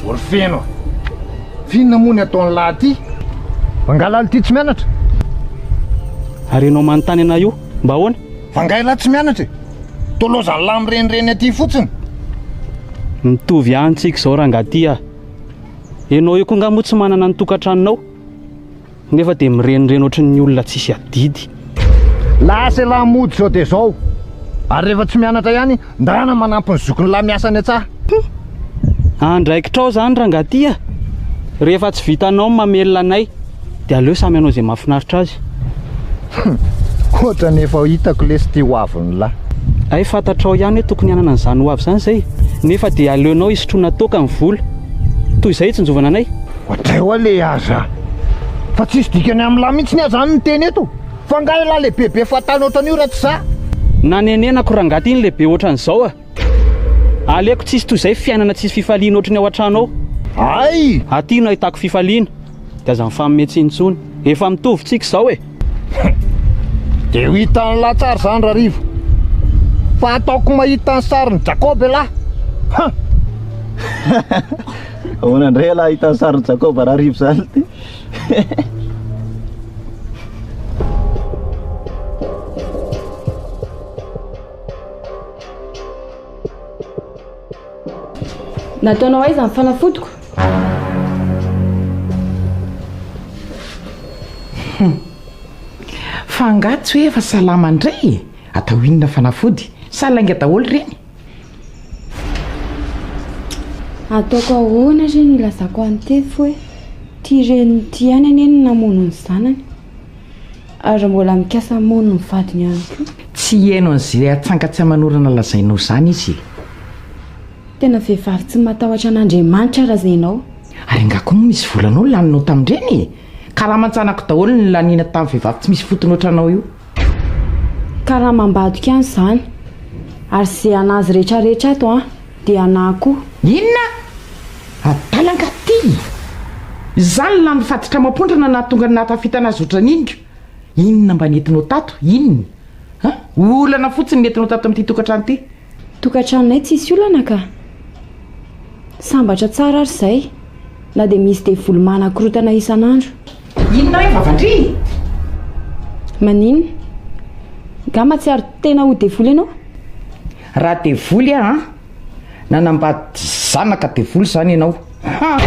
Ry feno a! F'inona moa ny ataon'lah ty? F'angaha lah ity tsy mianatra? Ary ianao manontany anah io, mba ahoana? F'angaha ialahy tsy mianatra e? Toa laozan'lah mirenireny aty fotsiny. Mitovy ihany tsika izao rangahy ty a! Ianao io koa angaha moa tsy manana ny tokantranonao? Nefa dia mirenireny ohatran'ny olona tsisy adidy. Lasa elah mody zao dia zao. Ary rehefa tsy mianatra ihany, ndana manampy ny zokin'lah miasa any an-tsaha. Hum! Andraikitrao izany rangahy ty a! Rehefa tsy vitanao ny mamelona anay dia aleo samy hanao izay mahafinaritra azy. Hum! Ohatran'ny efa hitako lesy ity ho avin'lah. Hay fantatrao ihany hoe tokony hanana an'izany ho avy izany izay, nefa dia aleonao hisotroana toaka ny vola, toy izay hitsinjovana anay. Ohatray hoa le aza. Fa tsisy dikany amin'lah mihitsy ny aza any ny teny eto. Fa nga elah le bebe fahatany ohatran'io raha tsy za? Nanenenako rangahy ty ny lehibe ohatran'izao a! Aleoko tsisy toy izay fiainana tsisy fifaliana ohatry ny ao an-trano ao. Hay! Aty no ahitako fifaliana, dia aza mifanome tsiny intsony. Efa mitovy tsika izao e! Dia ho hitan'lah tsara izany Rarivo. Fa ataoko mahita ny sarin'i Jakoba elah. Ha! Ahoana indray ialahy hahita ny sarin'i Jakoba Rarivo izany ity? Nataonao aiza ny fanafodiko? Hum. Fa angaha tsy hoe efa salama indray e? Atao inona fanafody? Sa lainga daholo ireny? Ataoko ahoana re ny hilazako an'i Tefy hoe ity reniny ity ihany anie no namono ny zanany. Ary mbola mikasa hamono ny vadiny ihany koa. Tsy hihaino an'izay atsanga tsy aman'orana lazainao izany izy e. Tena vehivavy tsy matahotra an'Andriamanitra Razenao. Ary angaha koa moa misy volanao laninao tamin'ireny e? Karaman-tsanako daholo ny laniana tamin'ny vehivavy tsy misy fotony ohatranao io. Karamam-badiko ihany izany. Ary izay an'azy rehetrarehetra ato an, dia anà koa. Inona? Adala angaha ty? Izany lany faditra amam-pondrana nahatonga ny nahatafitana azy ohatran'iny ko! Inona mba nentinao tato? Inona? An? Olana fotsiny nentinao tato amin'ity tokantrano ity. Tokantranonay tsisy olana ka! Sambatra tsara ary izay, na dia misy devoly manakorotana isan'andro. Inona hoe vavan-dry? Maninona? Nga mahatsiaro tena ho devoly ianao? Raha devoly aho an! Nanambady zanaka devoly izany ianao. Ha!